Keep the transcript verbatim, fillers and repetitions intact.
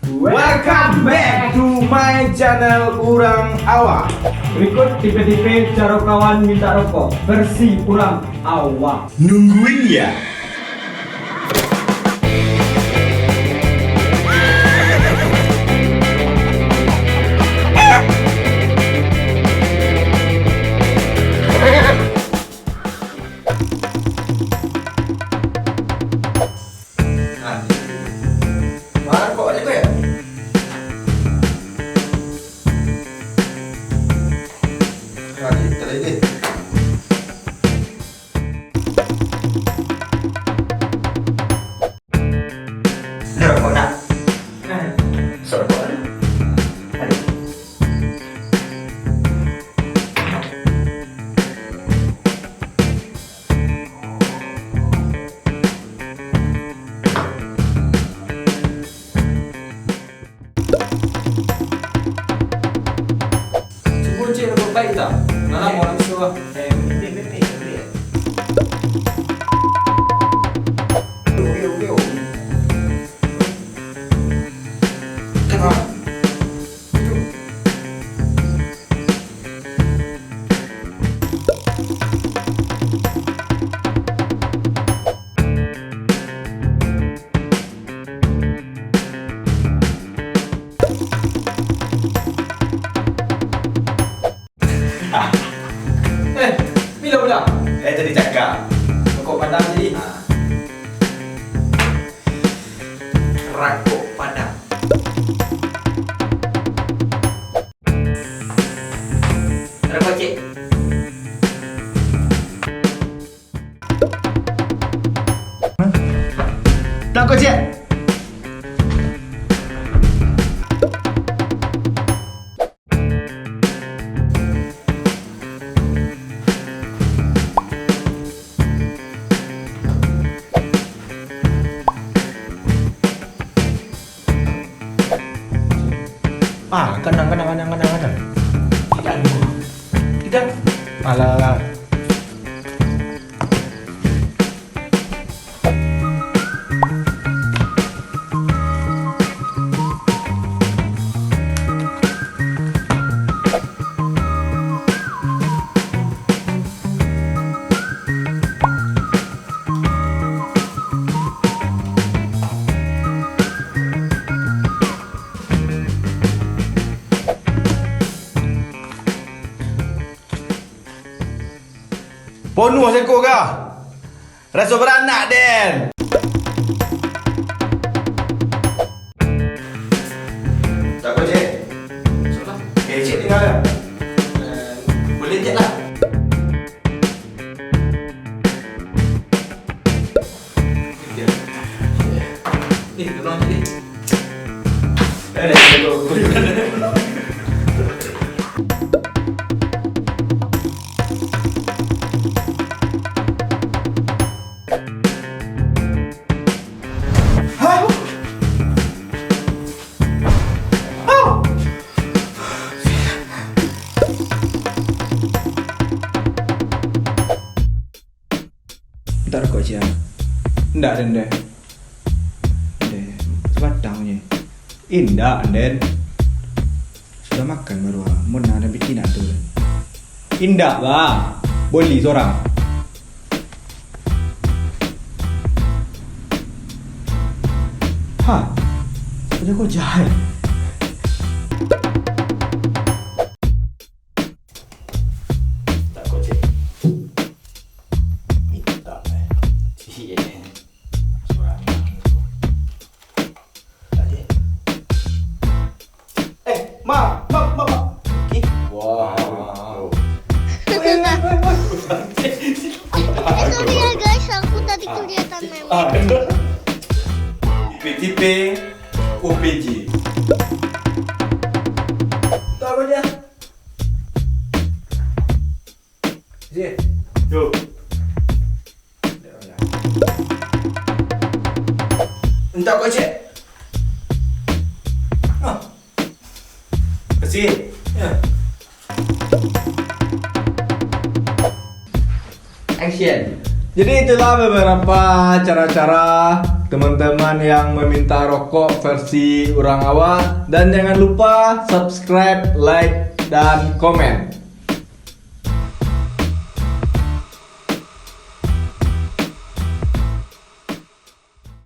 Welcome back to my channel Urang Awak. Berikut tipe-tipe caro kawan minta rokok versi urang awak. Nungguin ya. Nah, ma rokok baliak ko yo? Nah, di, tadi ni. Ado rokok ndak? Sok rokok. Aduh. Cubo cek rokok baik tak? Nah, mau langsung lah. Eh, ambil, ambil, ambil, ambil. Yo, yo, yo. Kan. Eh, bilo pulang? Eh, tadi cakap. Rokok padam tadi. Ah. Rokok padam. Rokok, cek. Takut, cek. Ah, kanang, kanang, kanang, kanang, kanang. Tidak, tidak. Alah, alah. Ponuah seko ka? Raso baranak den. Tak apa, cek. Masuklah. Eh, cek tinggal dah. Eh, boleh cek lah. Eh, tolong cek. Mintak rokok, Cian. Indak, Den, deh. Deh, sabatang je. Indak, Den. Sudah makan baru, ah. Mun ada bikin nak tu, Den. Indak, Bang. Boli sorang. Ha? Sajo ko jahai. Tak kocek. Mintak, eh. Cie. Sorangan tu. Tadi. Eh, ma, ma, ma, ma. Oke. Wah. Aduh. Weh, weh, weh, weh. Eh, sorry ya guys, aku tadi kelihatan mewek. Ah, bener. Tipe-tipe O P J. Taruh dia. Sini. Yo. Mintak kocek. Ah. Kasih. Ya. Action. Jadi itulah beberapa cara-cara teman-teman yang meminta rokok versi urang awak. Dan jangan lupa subscribe, like, dan komen.